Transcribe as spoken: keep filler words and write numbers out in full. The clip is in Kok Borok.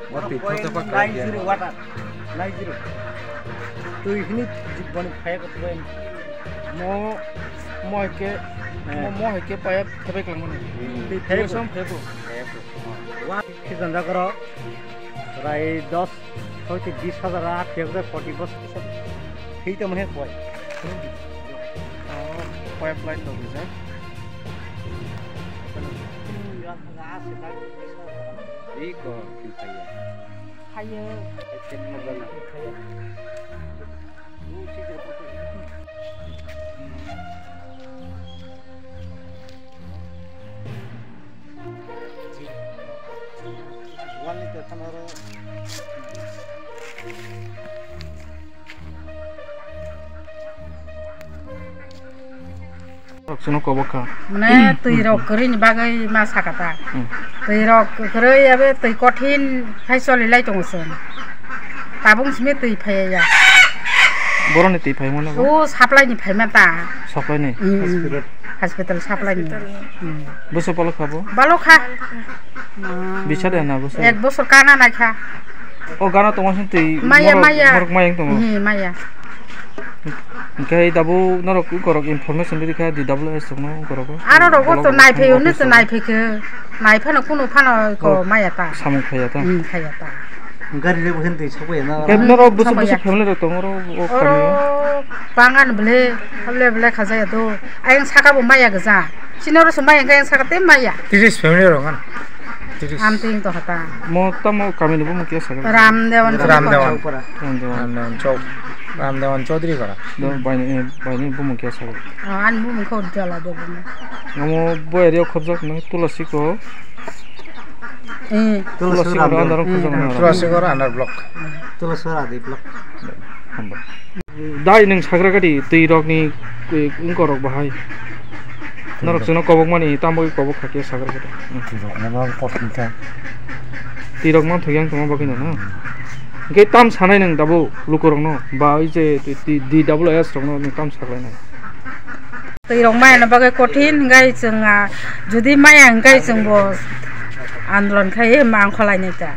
Nine zero water, nine zero. Twi hini boni phaya ko twi. Mo, mo hai khe, mo, mo hai khe paya thebai kwlangmani. Twi phaya ko. Phaya ko. Wa, khijan jakaro. Rai dos, hoite bis hajar a phiyok de koti bos. Hei to mane koi. Oh, pipeline to bisa. Iko, kaya. Kaya. Kaya. Rok chwngno kobok kha. Mane twi rok kwrwini bagwi ma saka ta. Hmm. Twi rok kwrwi abe twi kothin hai choli lai tongo chwng. Tabung simi twi phaiya. Boroni twi phaimano bo? O supply ni phaima ta. Supply ni? Hmm. Hospital. Hospital supply ni. Hospital ni. Hmm. Boso palo kha bo? Balo kha. Bisa de na boso? Ek bosor kana nai kha. O gana tongo sin twi. Maya, maya. Morok maya tongo. Hmm, maya. Hingke dabo norok korok information rikha D W S rokno korok. Aro rogo to naiphai hwnwi to naiphai khe. Naiphano kuno phano ko maya ta. Samung khaya ta. Hmm, khaya ta. Gari le buhin twi sokya na. Kep noro busu busu family rok tongo ro o kami. Oro pangan ble, ble ble khajaya do. Ayang saka bo maya gja. Sinoro so maya gja ayang saka te maya. Tiris family rok ngan. Tiris. Am ting to hata. Mo tamo kami ni bumu kya saka. Ram Dewan. Ram Dewan. Ram Dewan. Ram Dewan Chowk. Ram Dewan Chaudhary Gora. Do baini, baini bumu kya saka. Ah, an bumu ko jala do bumu. Namo boy rio khobjak nang tulasi ko. Eh. Tulasi Ram Dewan. Tulasi Gora under block. Tulasi Gora di block. Hambai. Dai nwng sagra gadi twi rok ni, eh, wngkor rok bahai. Norok chwngno kobok mani tamo kobok kha khe sagra gadi. Twi rok no kothin kha. Twi rok man thok yang tongma bagwi no. Hingke tam sanai nwng dabo luku rok no ba oi je D W S rok no nwng tam saklai nai. Twi rok maya no bagwi kothin hingke chwng, ah, jodi maya hingke chwng bo andolon khai ma ang kholai nai ta.